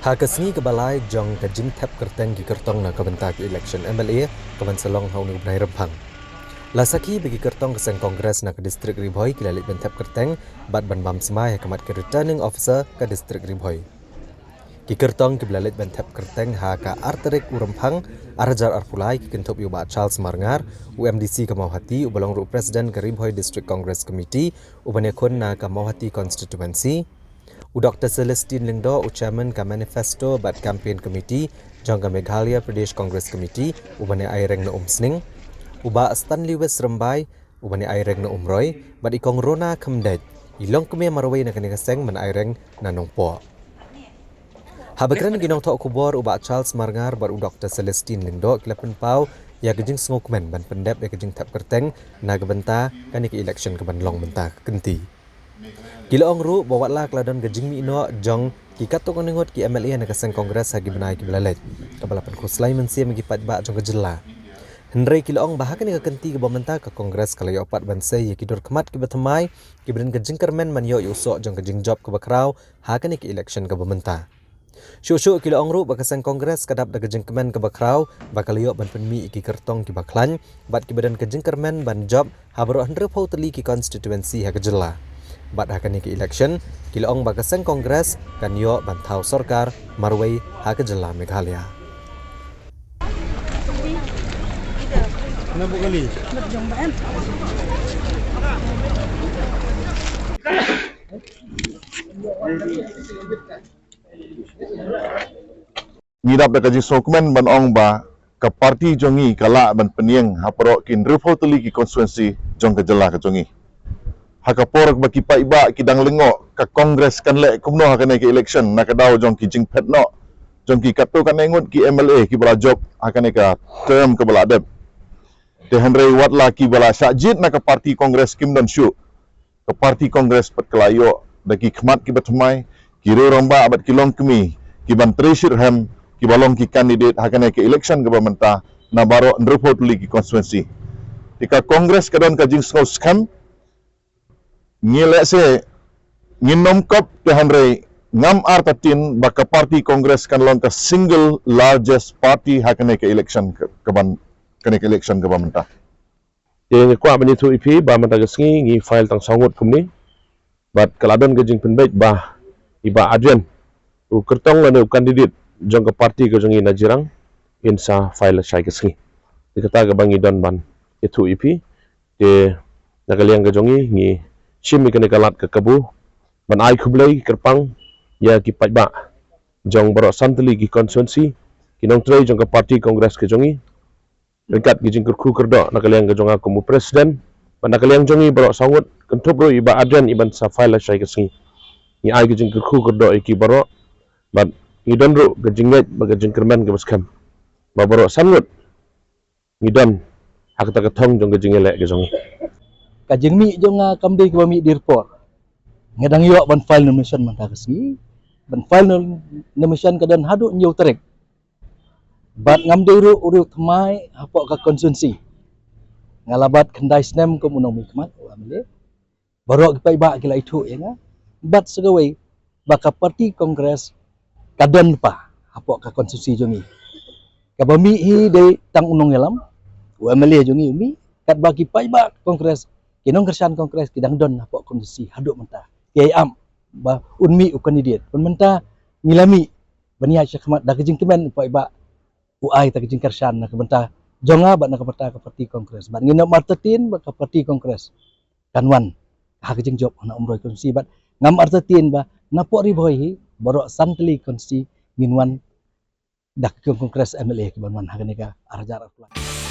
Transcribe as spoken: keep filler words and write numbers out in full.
Ha ka sngi kaba lai jong ka jingthep kyrteng ki kyrtong na ka bynta ka election M L A kaban sa long ha une u bnai Rymphang, la sakhi ba ki kyrtong ka seng Congress na ka district Ri Bhoi ki la leit ban thep kyrteng bad ban bam smai ha khmat ka returning officer ka district Ri Bhoi. Ki kyrtong kiba la leit ban thep kyrteng ha ka ar tarik u Rymphang ar hajar arphew lai ki kynthup ïa u Bah Charles Marngar, u M D C ka Mawhati, uba long ruh u president ka Ri Bhoi District Congress Committee, uban ïakhun na ka Mawhati constituency, u Doctor Celestine Lyngdoh, u chairman ka Manifesto bad Campaign Committee jong ka Meghalaya Pradesh Congress Committee, uban ïa aireng na Umsning, u Bah Stanley West Rymbai, uban ïa aireng na Umroi, bad i Kong Rona Khymdeit, i longkmie marwei na kane ka seng, ban aireng na Nongpoh. Haba kren ki nongthoh khubor, u Bah Charles Marngar bad u Doctor Celestine Lyngdoh ki la pynpaw ïa ka jingsngewkmen ban pyndep ïa ka jingthep kyrteng na ka bynta kane ka election kaban long mynta ka kynti. Ki la ong ruh ba wat la ka la don ka jingmih noh jong ki katto katne ngut ki M L A na ka seng Congress ha ki bnai kiba la leit, kaba la pynkhuslai mynsiem ïa ki paidbah jong ka jylla. Hynrei ki la ong ba ha kane ka kynti kaba mynta ka Congress ka la ïoh pat ban sei ïa ki dur khmat kiba thymmai kiba don ka jingkyrmen ban ïoh ïa u soh jong ka jingjop kaba khraw ha kane ka election kaba mynta. Shuh shuh ki la ong ruh ba ka seng Congress ka dap da ka jingkmen kaba khraw ba ka la ïoh ban pynmih ïa ki kyrtong kiba khlaiñ bad kiba don ka jingkyrmen ban jop ha baroh hynriewphew tylli ki constituency ha ka jylla. Bad ha kane ka election ki la ong ba ka seng Congress kan ïoh ban thaw sorkar marwei ha ka jylla Meghalaya. Ngi dap da ka jingsngewkmen ban ong ba ka party jong ngi ka lah ban pynïeng ha baroh ki hynriewphew tylli ki constituency jong ka jylla ka jong ngi. Ha ka por ba ki paidbah ki dang lyngngoh ka Congress kan leh kumno ha kane ka election na ka daw jong ki jingphet noh jong ki katto katne ngut ki M L A kiba la jop ha kane ka term kaba la dep. Te hynrei wat la kiba la shah jied na ka party Congress kim don shuh, ka party Congress pat ka la ïoh da ki khmat kiba thymmai, ki riew rangbah bad ki longkmie kiban trei shitrhem kiba long ki candidate ha kane ka election kaba mynta na baroh hynriewphew tylli ki constituency. Te ka Congress ka don ka jingsngew skhem, ngi lehse ngin nym kop, te hynrei ngam artatien ba ka party Congress kan long ka single largest party ha kane ka election ka, kaban, kane ka election kaba mynta. Te nga kwah ban ïathuh ïa phi ba mynta ka sngi ngi file tang saw ngut kumne. Bad ka la don ka jingpynbeit ba i Bah Adrian, u kyrtong lane u candidate jong ka party ka jong ngi na Jirang, in sa file lashai ka sngi. Te kata kaba ngi don ban ïathuh ïa phi. Te na ka liang ka jong ngi ngi shim ïa kane ka lad ka kabu ban ai khublei kyrpang ïa ki paidbah jong baroh san tylli ki constituency, ki nongtrei jong ka party Congress ka jong ngi. Ryngkat ki jingkyrkhu kyrdoh na ka liang ka jong nga kum u president, bad na ka liang jong ngi baroh saw ngut, kynthup ruh i Bah Adrian iban sa file lashai ka sngi. Ngi ai ki jingkyrkhu kyrdoh ïa ki baroh, bad ngi don ruh ka jingngeit bad ka jingkyrmen kaba skhem ba baroh san ngut ngi don ha kata ka thong jong ka jingïaleh ka jong ngi. Ka jingmih jong nga kam dei kaba mih dei por. Nga dang ïoh ban file nomination mynta ka sngi. Ban file nom-, nomination ka don haduh hynñiew tarik. Bad ngam dei ruh u riew thymmai hapoh ka constituency. Nga la bat khyndai snem kum u nongmihkhmat, u M L A. Baroh ki paidbah ki la ithuh ïa nga. Bad sa kawei ba ka party Congress ka don lypa hapoh ka constituency jong ngi. Kaba mih hi dei tang u nongïalam, u M L A jong ngi u mih, katba ki paidbah Congress, ki nongkyrshan Congress ki dang don hapoh constituency haduh mynta. Ki ïai ap ba un mih u candidate. Pynmynta ngi la mih ban ïaid shakhmat da ka jingkmen u paidbah u ai ta ka jingkyrshan na ka bynta jong nga bad na ka bynta ka party Congress. Bad ngin ym artatien ba ka party Congress kan wan ha ka jingjop na Umroi constituency, bad ngam artatien ba napoh Ri Bhoi hi baroh san tylli constituency ngin wan da ka Congress M L A kiban wan ha kane ka ar hajar arphew lai.